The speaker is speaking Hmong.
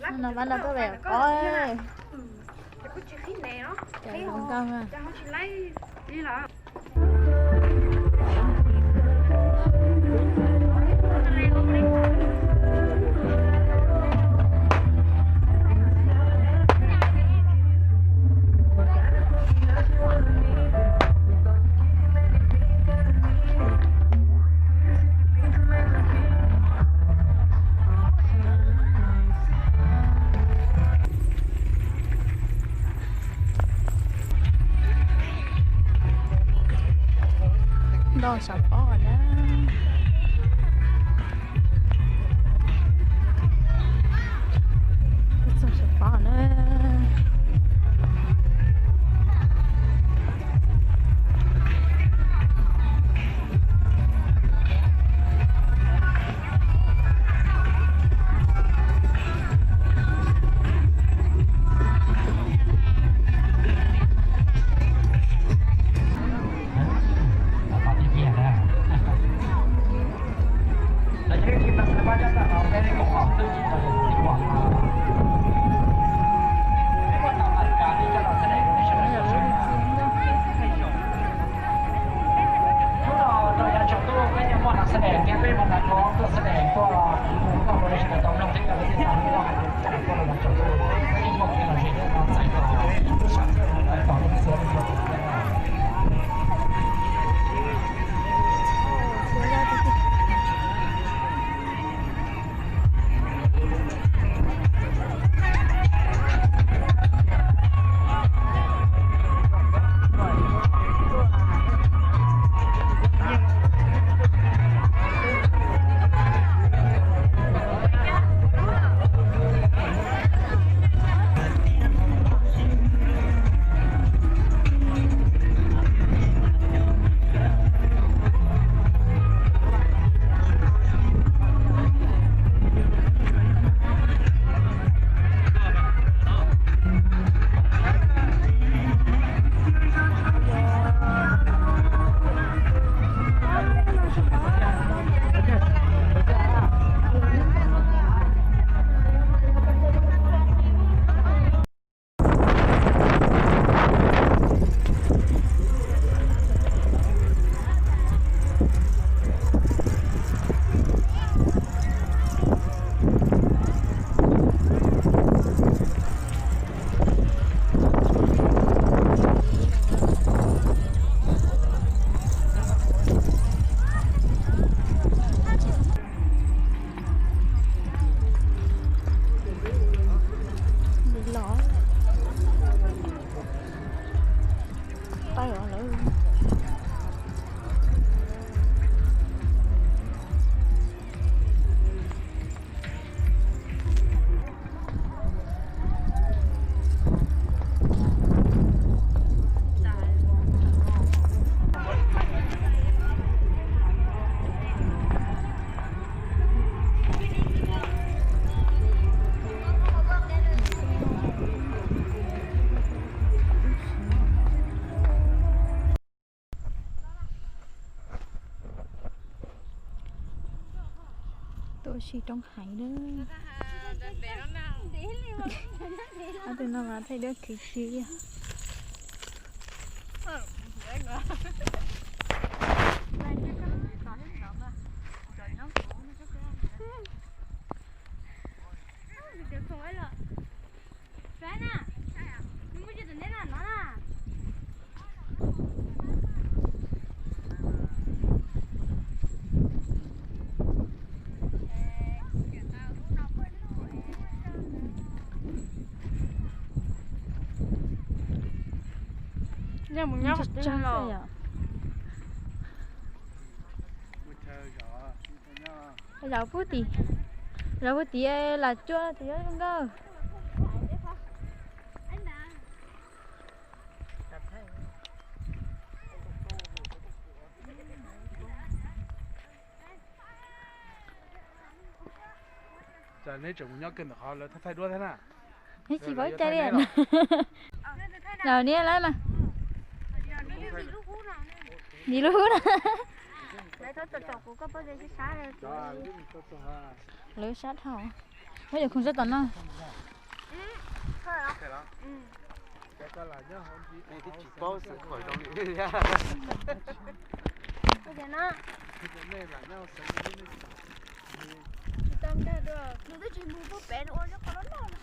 No pab no tuaj ve qos. Ntau sav pob na. Txog sav pob na. Tuaj si roob heev na. Ob tug no mas thaij duab khwv tsis. Zaum pub tim, zaum pub tim las cuaj tim nkauj. Neb tseem mus nyob kawg ntawm qhov lawv thaij duab thiab na. Neb tsis paub cai li. Zaum niab lawm mas. Nim lub hub na. Lawv sab dhau. Muab cov khoom sab tom no. Nej twb tsis paub xeev khuam zoo li thiab. Ua tias no, nej lam nyob xeev, tsis tau nkag dua, nws twb tsis mus puag pem, nws ua zog qhov no no.